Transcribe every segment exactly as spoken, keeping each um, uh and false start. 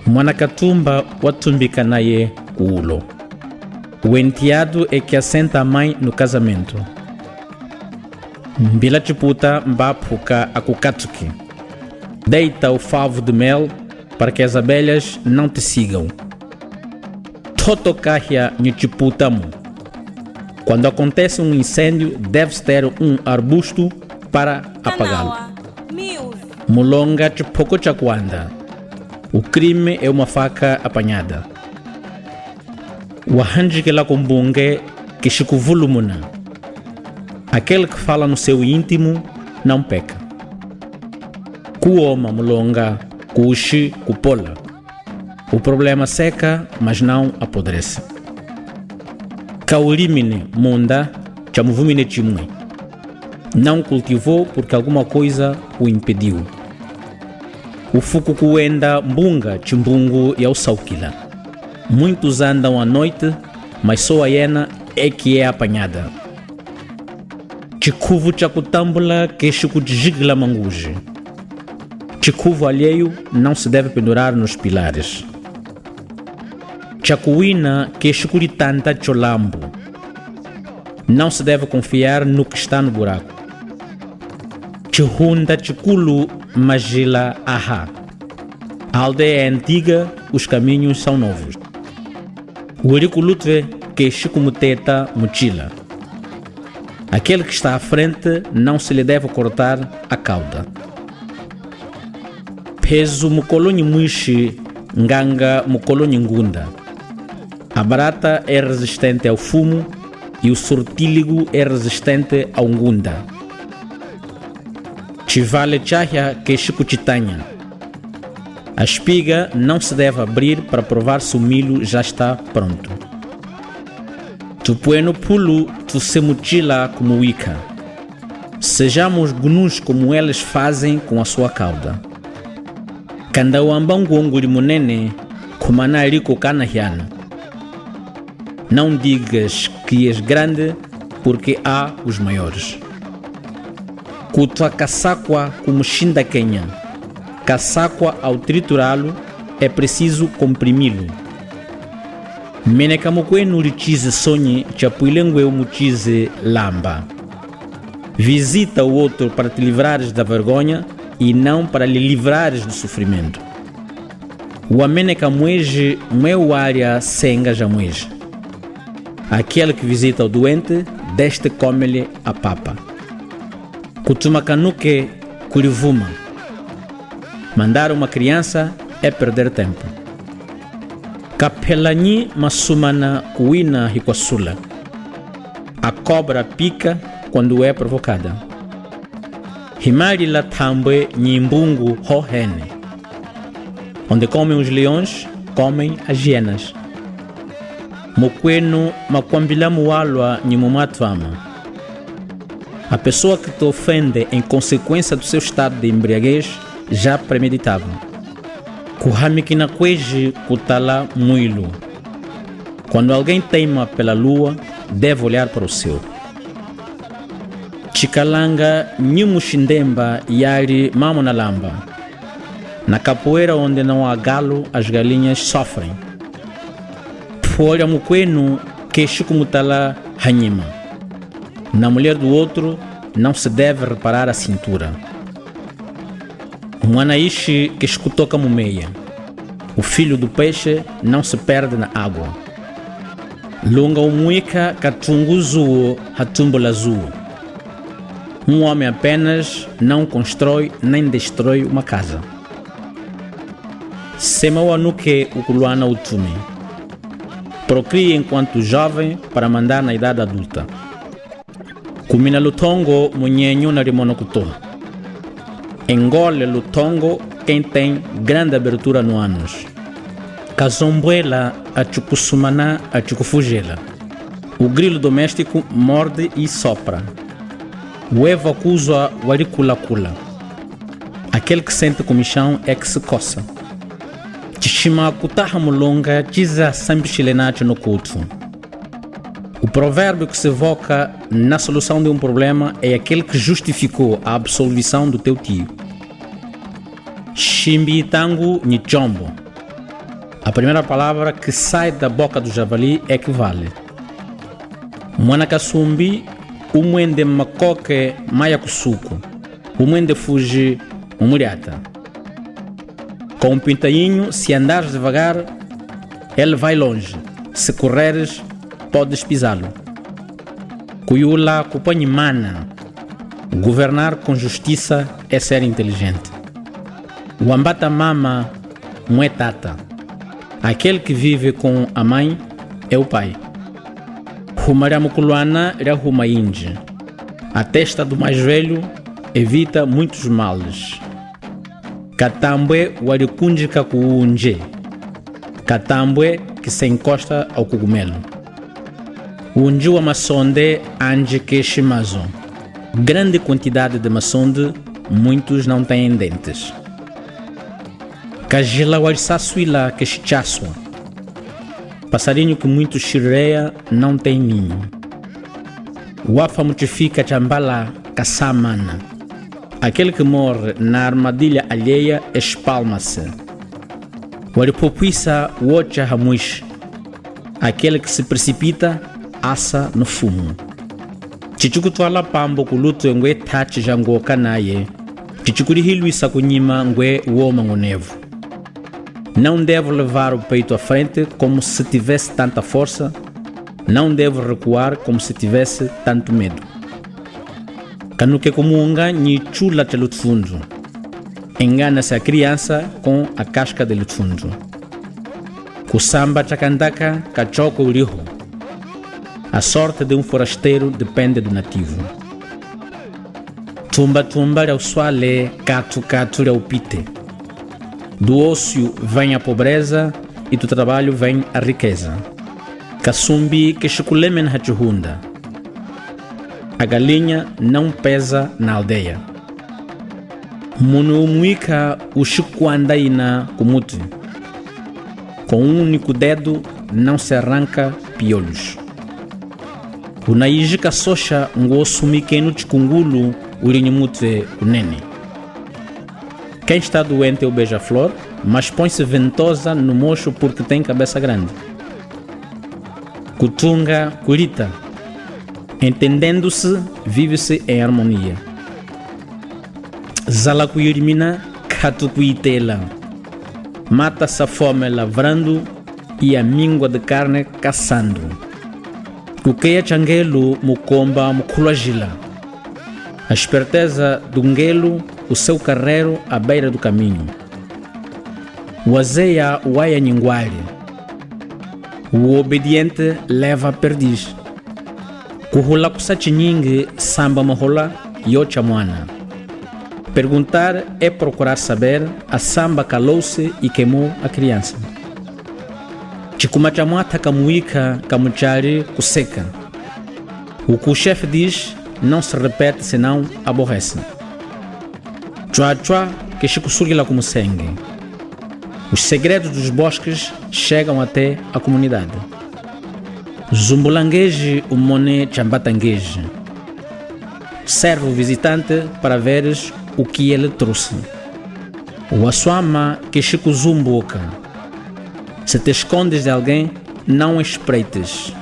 Mwana katumba watumbika naye kuulo. Wentiadu eki asenta mãe no casamento. Mbila chiputa mba apuka akukatuki. Deita o favo de mel para que as abelhas não te sigam. Toto kahia nyi chiputa mu. Quando acontece um incêndio, deve-se ter um arbusto para apagá-lo. Mulonga chipoko cha kwanda. O crime é uma faca apanhada. Wahanjikila ku mbunge keshi kuvulumuna. Aquele que fala no seu íntimo não peca. Kuoma mulonga kushi kupola. O problema seca, mas não apodrece. Kaulimine munda chamuvumine chimwe. Não cultivou porque alguma coisa o impediu. Ufuku kuwenda mbunga chimbungu ya usaukila. Muitos andam à noite, mas só a hiena é que é apanhada. Chikuvu cha kutambula keshi kuchijikila manguji. Chikuvu alheio não se deve pendurar nos pilares. Chakuwina keshi kulitanta cholambu. Não se deve confiar no que está no buraco. Chihunda chikulu majila aha. A aldeia é antiga, os caminhos são novos. Uli kulutwe keshi kumuteta muchila. Aquele que está à frente não se lhe deve cortar a cauda. Pezu mukolo nyi mwishi, nganga mukolo nyi ngunda. A barata é resistente ao fumo e o sortílego é resistente ao ngunda. Chivale chahia keshi kuchitanya. A espiga não se deve abrir para provar se o milho já está pronto. Tupwenu pulu tuse muchila kumuwika. Sejamos gnus como eles fazem com a sua cauda. Kanda wamba ngwo nguli munene, kumana aliko kanahiana. Não digas que és grande, porque há os maiores. Kutwa kasakwa kumushindakenya. Kasakwa ao triturá-lo, é preciso comprimi-lo. Meneka mukwenu lichize sonyi, chapwile ngwe umuchize lamba. Visita o outro para te livrares da vergonha e não para lhe livrares do sofrimento. Wameneka mweji mwe walia senga ja mweji. Aquele que visita o doente, deste come-lhe a papa. Kutuma kanuke kulivuma. Mandar uma criança é perder tempo. Kapela nyi masumana kuwina hikwasula. A cobra pica quando é provocada. Himalila thambwe nyi mbungu hohene. Onde comem os leões, comem as hienas. Mukwenu makwambila muwalwa nyi mumwatwama. A pessoa que te ofende em consequência do seu estado de embriaguez já premeditava. Kuhamikina kweji kutala mwilu. Quando alguém teima pela lua, deve olhar para o céu. Chikalanga nyi mushindemba yali mamona lamba. Na capoeira onde não há galo, as galinhas sofrem. Pwo lia mukwenu keshi kumutala hanyima. Na mulher do outro não se deve reparar a cintura. Mwana ishi keshi kutoka mu meya. O filho do peixe não se perde na água. Lunga umwika katungu zuwo ha tumbo la zuwo. Um homem apenas não constrói nem destrói uma casa. Sema wanuke ukulwana utume. Procrie enquanto jovem para mandar na idade adulta. Kumina lutongo munyenyi unalimono kutoha. Engole lutongo quem tem grande abertura no ânus. Kazombwela achikusumana achikufujela. O grilo doméstico morde e sopra. Weva kuzwa walikulakula. Aquele que sente comichão é que se coça. Chishima kutaha mulonga chize asambishile nacho no kutu. O provérbio que se evoca na solução de um problema é aquele que justificou a absolvição do teu tio. Shimbi itangu nyi chombo. A primeira palavra que sai da boca do javali é que vale. Mwana kasumbi umwende makoke maya kusuku, umwende fuji mumuliata. Com um pintainho, se andares devagar, ele vai longe, se correres, podes pisá-lo. Kuyula kupwa nyi mana. Governar com justiça é ser inteligente. Wambata mama, mwe tata. Aquele que vive com a mãe é o pai. Huma lia mukulwana lia huma yinji. A testa do mais velho evita muitos males. Katambwe walikunjika ku unje. Katambwe que se encosta ao cogumelo. Unji wa masonde anji keshi mazo. Grande quantidade de masonde, muitos não têm dentes. Kajila walisaswila keshi chaswa. Passarinho que muito chirreia não tem ninho. Wafwa mu chifika cha mbala kasamana. Aquele que morre na armadilha alheia espalma-se. Walipopwisa wocha ha mwishi. Aquele que se precipita asa no fumu. Chichikutwala pambo kulutwe ngwe tachi ja ngoka naye, chichikulihilwisa kunyima ngwe woma ngunevu. Não devo levar o peito à frente como se tivesse tanta força, não devo recuar como se tivesse tanto medo. Kanuke kumunga nyi chula cha lutfundu. Engana-se a criança com a casca de lutfundu. Kusamba cha kandaka kachoko uliho. A sorte de um forasteiro depende do nativo. Tumba tumba lia uswale, katu katu lia upite. Do ócio vem a pobreza e do trabalho vem a riqueza. Kasumbi keshi kulemena ha chihunda. A galinha não pesa na aldeia. Munu umwika ushi kwanda ina ku muti. Com um único dedo não se arranca piolhos. Unayiji kasosha ngwo sumikenu chikungulu uli nyi mutwe unene. Quem está doente é o beija-flor, mas põe-se ventosa no mocho porque tem cabeça grande. Kutunga kulita. Entendendo-se, vive-se em harmonia. Zala kuyilimina, katu kuyitela. Mata-se a fome lavrando e a míngua de carne caçando. Kukeya cha ngelu mukomba mukulwajila. A esperteza do ngelu, o seu carreiro à beira do caminho. Wazeya waya nyi ngwali. O obediente leva perdiz. Kuhula kusa chinyingi samba mahola yocha mwana. Perguntar é procurar saber, a samba calou-se e queimou a criança. Chikuma cha mwata kamuwika kamuchali kuseka. O que o chefe diz não se repete senão aborrece. Chwachwa keshi kusulila ku musenge. Os segredos dos bosques chegam até a comunidade. Zumbula ngeji umone chambata ngeji. Serve o visitante para veres o que ele trouxe. Waswama keshi kuzumbuka. Se te escondes de alguém, não espreites.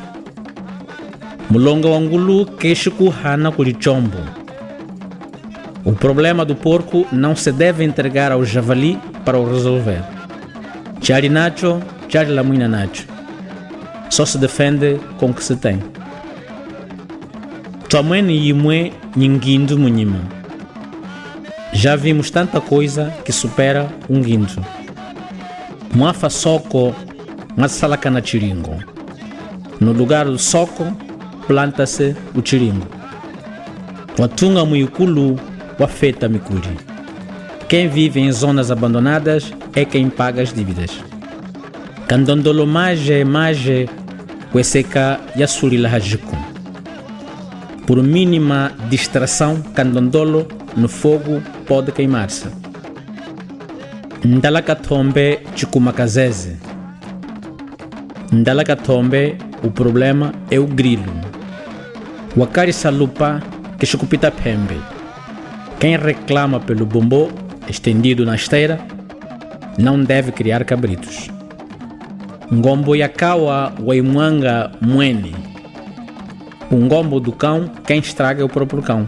Mulonga wa ngulu keshi kuhana kuli chombo. O problema do porco não se deve entregar ao javali para o resolver. Chali nacho, chali lamwina nacho. Só se defende com o que se tem. Twamwene yimwe nyi ngindu munyima. Já vimos tanta coisa que supera o ngindu. Mwafwa soko, mwasalakana chilingo. No lugar do soko, planta-se o chilingo. Watunga mwikulu, wafeta mikuli. Quem vive em zonas abandonadas é quem paga as dívidas. Kandondolo maje, maje, kweseka yasulila ha jiku. Por mínima distração, kandondolo no fogo pode queimar-se. Ndala katombe chikuma kazeze. Ndala katombe, o problema é o grilo. Wakalisa lupa keshi kupita pembe. Quem reclama pelo bombo estendido na esteira não deve criar cabritos. Ngombo ya kawa wayimwanga mwene. O ngombo do cão, quem estraga é o próprio cão.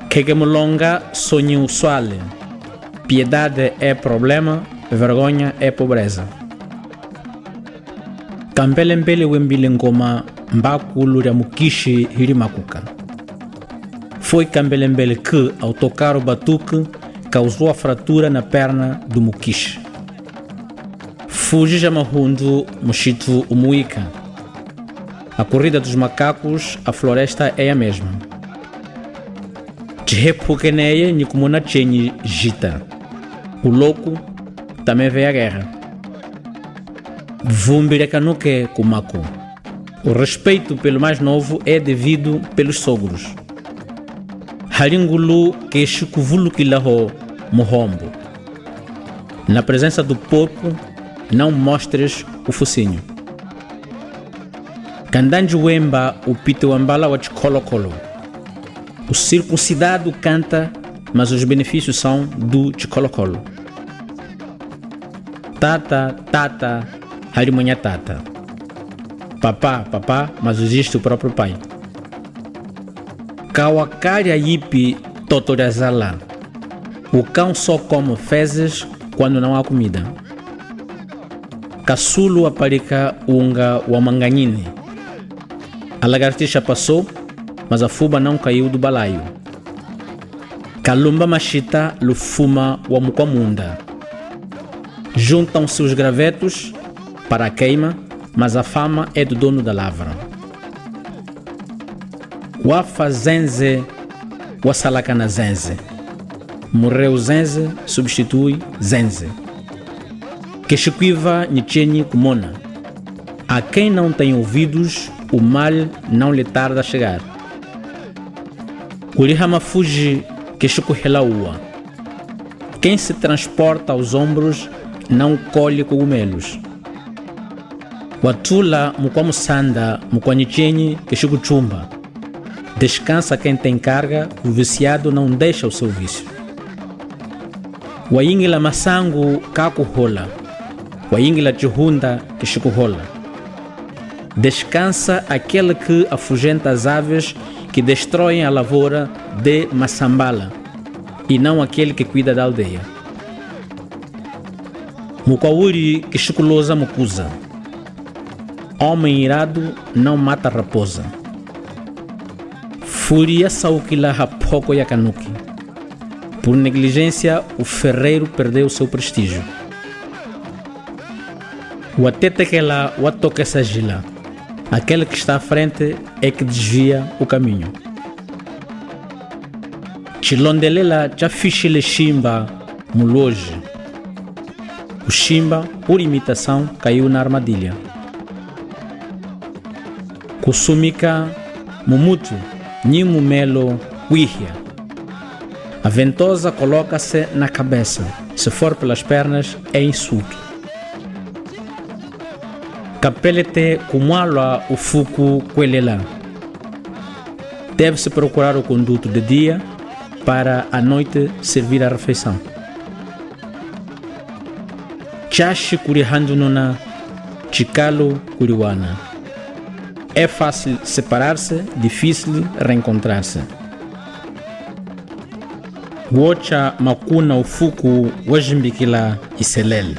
Keke mulonga, sonyi uswale. Piedade é problema, vergonha é pobreza. Kambelembele wembile ngoma, mba kulu lia mukishi hilimakuka. Foi kambelembele que autocarro batuque, causou a fratura na perna do mukishi. Fuji ja mahundu, mushitu umuwika. A corrida dos macacos, a floresta é a mesma. Chihepuke neye nyi kumona chenyi jita. O louco também vê a guerra. Vumbi lia kanuke kumaku. O respeito pelo mais novo é devido pelos sogros. Hali ngulu keshi kuvulukilaho muhombo. Na presença do porco, não mostres o focinho. Kanda nji wemba upite wambala wa chikholokolo. O circuncidado canta, mas os benefícios são do chikholokolo. Tata, tata, hali mwenya tata. Papá, papá, mas existe o próprio pai. Kawa kalia yipi, toto liazala. O cão só come fezes quando não há comida. Kasulu apalika unga wa manganyine. A lagartixa passou, mas a fuba não caiu do balaio. Kalumba mashita lufuma wa mukwa munda. Juntam-se os gravetos para a queima, mas a fama é do dono da lavra. Wafwa zenze, wasalakana zenze. Morreu zenze, substitui zenze. Keshi kwiva nyi chenyi kumona. A quem não tem ouvidos, o mal não lhe tarda a chegar. Uli ha mafuji keshi kuhela uwa. Quem se transporta aos ombros não colhe cogumelos. Watula mukwa musanda, mukwa nyi chenyi keshi kuchumba. Descansa quem tem carga, o viciado não deixa o seu vício. Wayingila masangu kakuhola, wayingila chihunda keshi kuhola. Descansa aquele que afugenta as aves que destroem a lavoura de Massambala, e não aquele que cuida da aldeia. Mukwa uli keshi kuloza mukuza. Homem irado não mata raposa. Fuli yasaukila ha phoko ya kanuki. Por negligência, o ferreiro perdeu seu prestígio. Watetekela watokesa jila. Aquele que está à frente é que desvia o caminho. Chilondelela chafishile shimba mu lwoji. O shimba por imitação caiu na armadilha. Kusumika mu mutu nyi mu melo kwihia. A ventosa coloca-se na cabeça, se for pelas pernas é insulto. Kapelete kumwalwa ufuku kwelela. Deve-se procurar o conduto de dia para à noite servir a refeição. Chashi kulihandununa, chikalu kuliwana. É fácil separar-se, difícil reencontrar-se. Wocha makuna ufuku wajimbikila iselele.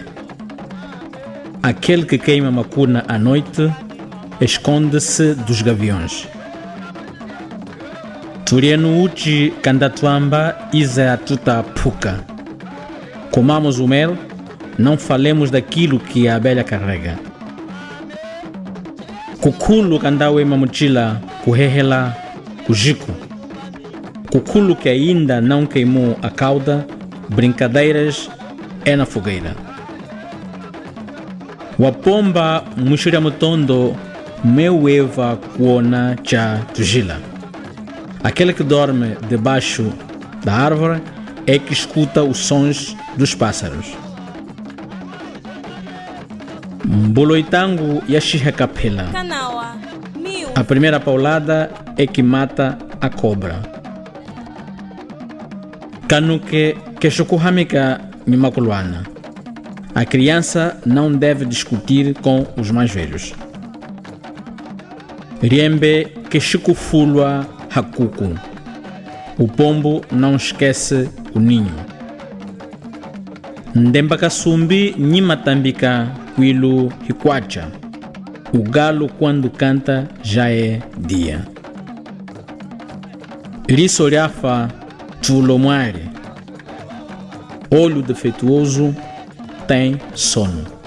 Aquele que queima makuna à noite esconde-se dos gaviões. Tulienu uchi kanda twamba ize atuta phuka. Comamos o mel, não falemos daquilo que a abelha carrega. Kukhulu kanda wema muchila kuhehela kujiku. Kukhulu que ainda não queimou a cauda, brincadeiras é na fogueira. Wapomba mwishi lia mutondo, meweva kuona cha tujila. Aquele que dorme debaixo da árvore é que escuta os sons dos pássaros. Mbolo itangu yashiha kaphela. Kanawa, miu. A primeira paulada é que mata a cobra. Kanuke keshi kuhamika nyi makulwana. A criança não deve discutir com os mais velhos. Liembe keshi kufulwa ha kuku. O pombo não esquece o ninho. Ndemba kasumbi nyi matambika kwilu hikwacha. O galo quando canta já é dia. Liso liafwa, chulo mwali. Olho defeituoso tem sono.